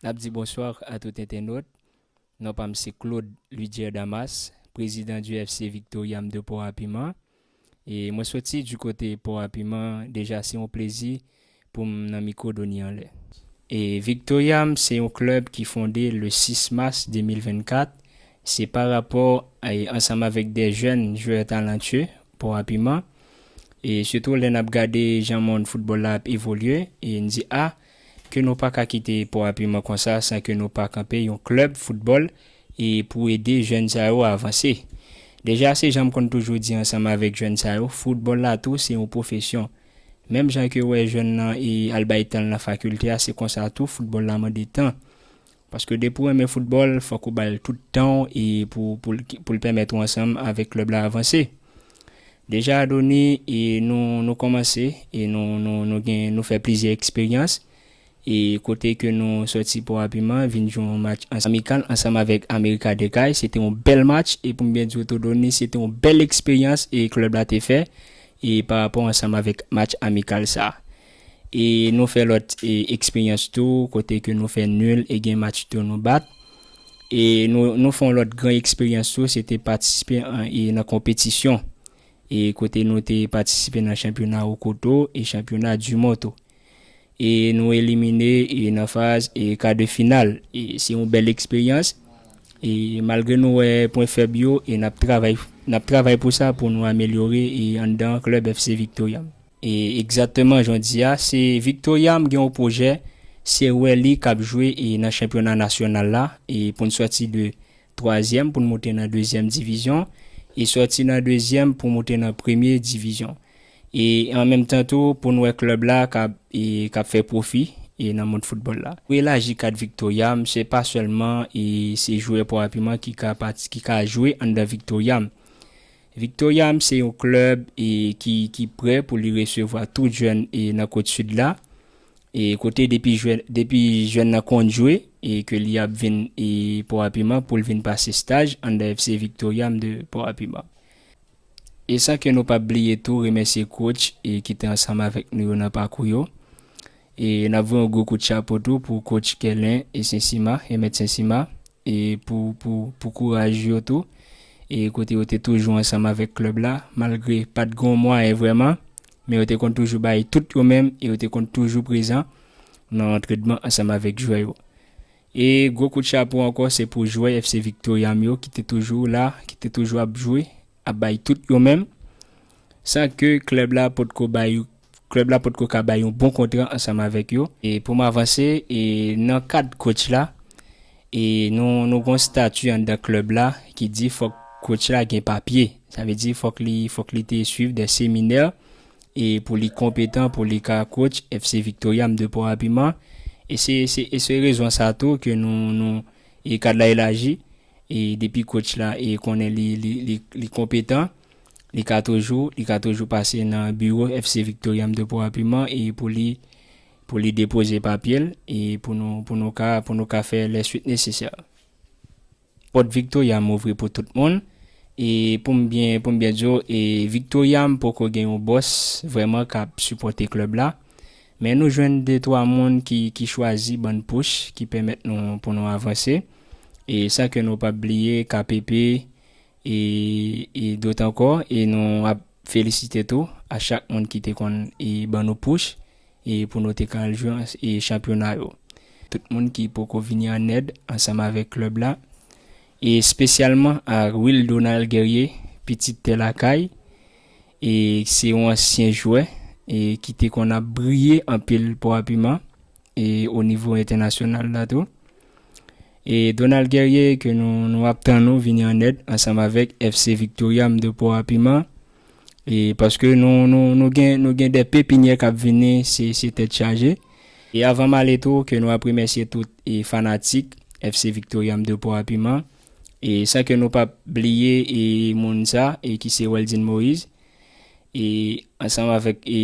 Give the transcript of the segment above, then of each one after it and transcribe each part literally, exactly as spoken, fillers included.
N ap di bonswa a tout entènòt. Non pa m se Claude Ludier Damas, prezidan di F C Victoriam de Port-à-Piment. E mwen soti di kote Port-à-Piment, deja se yon plezi pou m nan mikwo Doni anlè. E Victoriam se yon klèb ki fonde le sis mas de mil vennkat. Se pa rapò e, ansanm avèk de jèn jwè talantye Port-à-Piment. E sitou lè n ap gade jan mond foutbòl la ap evolye, e n di a, ke nou pa ka kite Port-à-Piment konsa san ke nou pa kanpe yon klèb foutbòl e pou ede jèn sa yo avanse. Deja, se jan m konn toujou di ansanm avèk jèn sa yo, foutbòl la tou se yon pwofesyon. Menm jan ke w wè jèn nan e al bay tan l nan fakilte a, se konsa tou foutbòl la mande tan. Paske depi w renmen foutbòl, fòk ou ba l tout tan w e pou, pou, l, pou l pèmèt ou ansanm avèk klèb la avanse. Deja, Doni, e nou, nou kòmanse e nou, nou, nou, gen, nou fè plizyè eksperyans. E kote ke nou sòti Port-à-Piment, vin jwe yon match ans- amikal ansanm avèk America de Cayes. Se te yon bèl match e pou m byen di w tou, Doni, se te yon bèl eksperyans e klèb la te fè e pa rapò ansanm avèk match amikal sa. E nou fè lòt e, eksperyans tou, kote ke nou fè nil e gen match tou nou bat. E nou, nou fè yon lòt gran eksperyans tou, se te patisipe an, e nan konpetisyon. E kote nou te patisipe nan chanpyona Rocoto e chanpyona Dumont tou. E nou elimine e nan faz e ka de final. E se yon bèl eksperyans. E malgre nou wè pwen fèb yo, e n ap travay, n ap travay pou sa, pou nou amelyore e anndan klèb F C Victoriam. E egzakteman jan w di a, se Victoriam gen yon pwojè, se wè li k ap jwe e nan chanpyona nasyonal la, e pou n sòti de twazyèm pou n moute nan dezyèm divizyon, e sòti nan dezyèm pou moute nan premye divizyon. E an menm tan tou, pou n wè klèb la k ap, e, k ap fè pwofi e nan mond foutbòl la. Pou elaji kad Victoriam, se pa sèlman e se jwè Port-à-Piment ki ka pati, ki ka jwe anndan Victoriam. Victoriam se yon klèb e ki, ki prè pou li resevwa tout jèn e nan kot sid la. E kote depi jèn, depi jèn nan konn jwe e ke li ap vin e Port-à-Piment pou l vin pase staj anndan F C Victoriam de Port-à-Piment. E san ke nou pa bliye tou remèsye coach e ki te ansanm avèk nou yo nan pakou yo. E n ap voye yon gwo kout chapo tou pou coach Kèlen e Sensima, e mèt Sensima, e pou, pou, pou kouraj yo tou. E kote yo te toujou ansanm avèk klèb la, malgre pa t gen mwayen vrèman, men yo te konn toujou bay tout yo menm e yo te konn toujou prezan nan antrènman ansanm avèk jwè yo. E gwo kout chapo ankò se pou jwè F C Victoriam yo ki te toujou la, ki te toujou ap jwe, ap bay tout yo menm, san ke klèb la potko bay, klèb la potko ka bay yon bon kontra ansanm avèk yo. E pou m avanse, e nan kad coach la, e nou, nou gon stati anndan klèb la ki di fòk coach la gen papye. Sa vle di fòk li, fòk li te swiv de seminè e pou li konpetan, pou li ka coach F C Victoriam de Port-à-Piment. E se, se, e se rezon sa tou ke nou, nou, e kad la elaji, e depi coach la, e konnen li, li, li, li konpetan, li ka toujou, li ka toujou pase nan biwo F C Victoriam de Port-à-Piment e pou li, pou li depoze papye l, e pou nou, pou nou ka, pou nou ka fè lè swit nesesè. Pòt Victoriam ouvri pou tout moun. E pou m byen, pou m byen di w, e Victoriam poko gen yon bòs vrèman k ap sipòte klèb la. Men nou jwenn de twa moun ki, ki chwazi ban n pouch, ki pèmèt nou, pou nou avanse. E san ke nou pa bliye K P P, e, e dòt ankò, e nou ap felisite tou a chak moun ki te konn e ban nou pouch, e pou nou te ka al jwe e chanpyona yo. Tout moun ki poko vini an èd ansanm avèk klèb la, e espesyalman a Will Donald Guerrier, pitit tè lakay, e se yon ansyen jwè, e ki te konn ap briye anpil Port-à-Piment, e o nivo entènasyonal la tou. E Donald Guerrier ke nou, nou ap tann ou vini an èd ansanm avèk F C Victoriam de Port-à-Piment. E paske nou, nou, nou gen, nou gen de pepinyè k ap vini, se, se tèt chaje. E avan m ale tou, ke nou ap remèsye tout e fanatik F C Victoriam de Port-à-Piment. E san ke nou pa bliye e moun sa, e ki se Weldin Moïse. E ansanm avèk e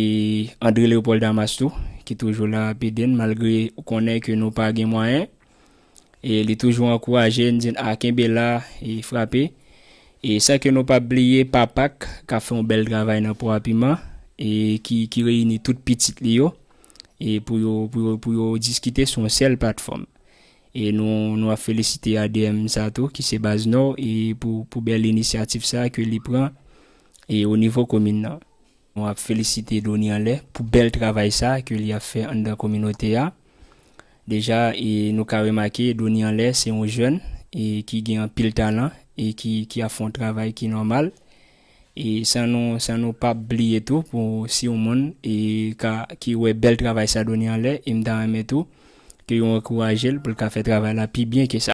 André Léopold Damas tou, ki toujou la ap ede n, malgre ou konnen ke nou pa gen mwayen. E li toujou ankouraje n, di n, "A, kenbe la, e frape." E san ke nou pa bliye Papak, k ap fè yon bèl travay nan Port-à-Piment, e ki, ki reyini tout pitit li yo, e pou yo, pou yo, pou yo diskite sou yon sèl platfòm. E nou, nou ap felisite A D M sa tou, ki se Baz Nò, e pou, pou bèl inisyativ sa ke li pran e o nivo komin nan. Nou ap felisite Doni Anlè pou bèl travay sa ke li ap fè anndan kominote a. Deja, e nou ka remake Doni Anlè se yon jèn e ki gen anpil talan e ki, ki ap fè yon travay ki nòmal. E san nou, san nou pa bliye tou, pou si yon moun e ka, ki wè bèl travay sa Doni Anlè, e m ta renmen tou ke yo ankouraje l pou l ka fè travay la pi byen ke sa.